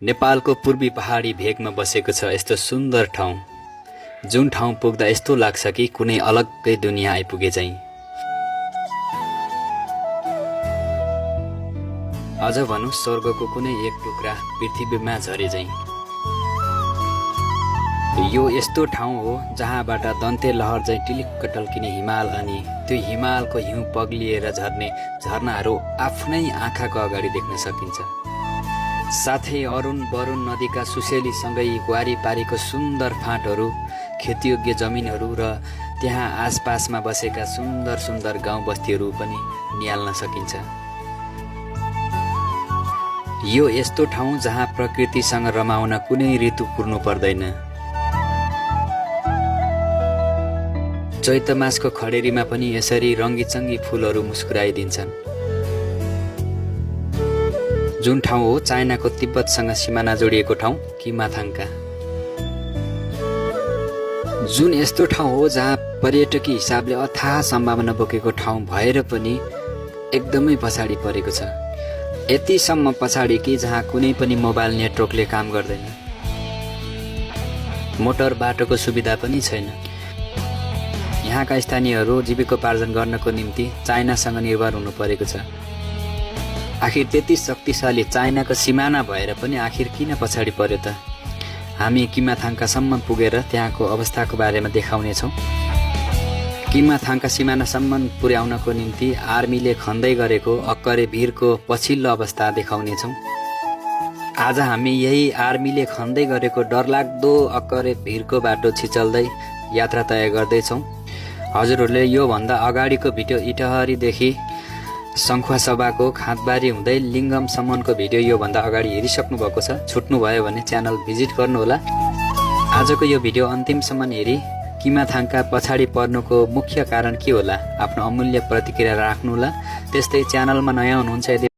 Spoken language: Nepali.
नेपालको पूर्वी पहाडी भेगमा बसेको छ यस्तो सुन्दर ठाउँ, जुन ठाउँ पुग्दा यस्तो लाग्छ कि कुनै अलग्गै दुनिया आइपुगे चाहिँ। अझ भनौँ स्वर्गको कुनै एक टुक्रा पृथ्वीमा झरे चाहिँ। यो यस्तो ठाउँ हो जहाँबाट दन्ते लहर चाहिँ टिलिक्क टल्किने हिमाल अनि त्यो हिमालको हिउँ पग्लिएर झर्ने झरनाहरू आफ्नै आँखाको अगाडि देख्न सकिन्छ। साथै अरुण वरुण नदीका सुसेलीसँगै वारिपारीको सुन्दर फाँटहरू, खेतीयोग्य जमिनहरू र त्यहाँ आसपासमा बसेका सुन्दर सुन्दर गाउँ बस्तीहरू पनि निहाल्न सकिन्छ। यो यस्तो ठाउँ जहाँ प्रकृतिसँग रमाउन कुनै ऋतु कुर्नु पर्दैन। चैत मासको खडेरीमा पनि यसरी रङ्गीचङ्गी फुलहरू मुस्कुराइदिन्छन्। जुन ठाउँ हो चाइनाको तिब्बतसँग सिमाना जोडिएको ठाउँ किमाथाङका। जुन यस्तो ठाउँ हो जहाँ पर्यटकीय हिसाबले अथाह सम्भावना बोकेको ठाउँ भएर पनि एकदमै पछाडि परेको छ। यतिसम्म पछाडि कि जहाँ कुनै पनि मोबाइल नेटवर्कले काम गर्दैन, मोटर बाटोको सुविधा पनि छैन। यहाँका स्थानीयहरू जीविकोपार्जन गर्नको निम्ति चाइनासँग निर्भर हुनु परेको छ। आखिर त्यति शक्तिशाली चाइनाको सिमाना भएर पनि आखिर किन पछाडि पर्यो त? हामी किमाथाङकासम्म पुगेर त्यहाँको अवस्थाको बारेमा देखाउनेछौँ। किमाथाङका सिमानासम्म पुर्याउनको निम्ति आर्मीले खन्दै गरेको अक्करे भिरको पछिल्लो अवस्था देखाउनेछौँ। आज हामी यही आर्मीले खन्दै गरेको डरलाग्दो अक्करे भिरको बाटो छिचल्दै यात्रा तय गर्दैछौँ। हजुरहरूले योभन्दा अगाडिको भिडियो इटहरीदेखि सङ्खुवासभाको खाँदबारी हुँदै लिङ्गमसम्मको भिडियो योभन्दा अगाडि हेरिसक्नु भएको छ। छुट्नु भयो भने च्यानल भिजिट गर्नुहोला। आजको यो भिडियो अन्तिमसम्म हेरी किमाथाङका पछाडि पर्नुको मुख्य कारण के होला आफ्नो अमूल्य प्रतिक्रिया राख्नुहोला। त्यस्तै च्यानलमा नयाँ हुनुहुन्छ यदि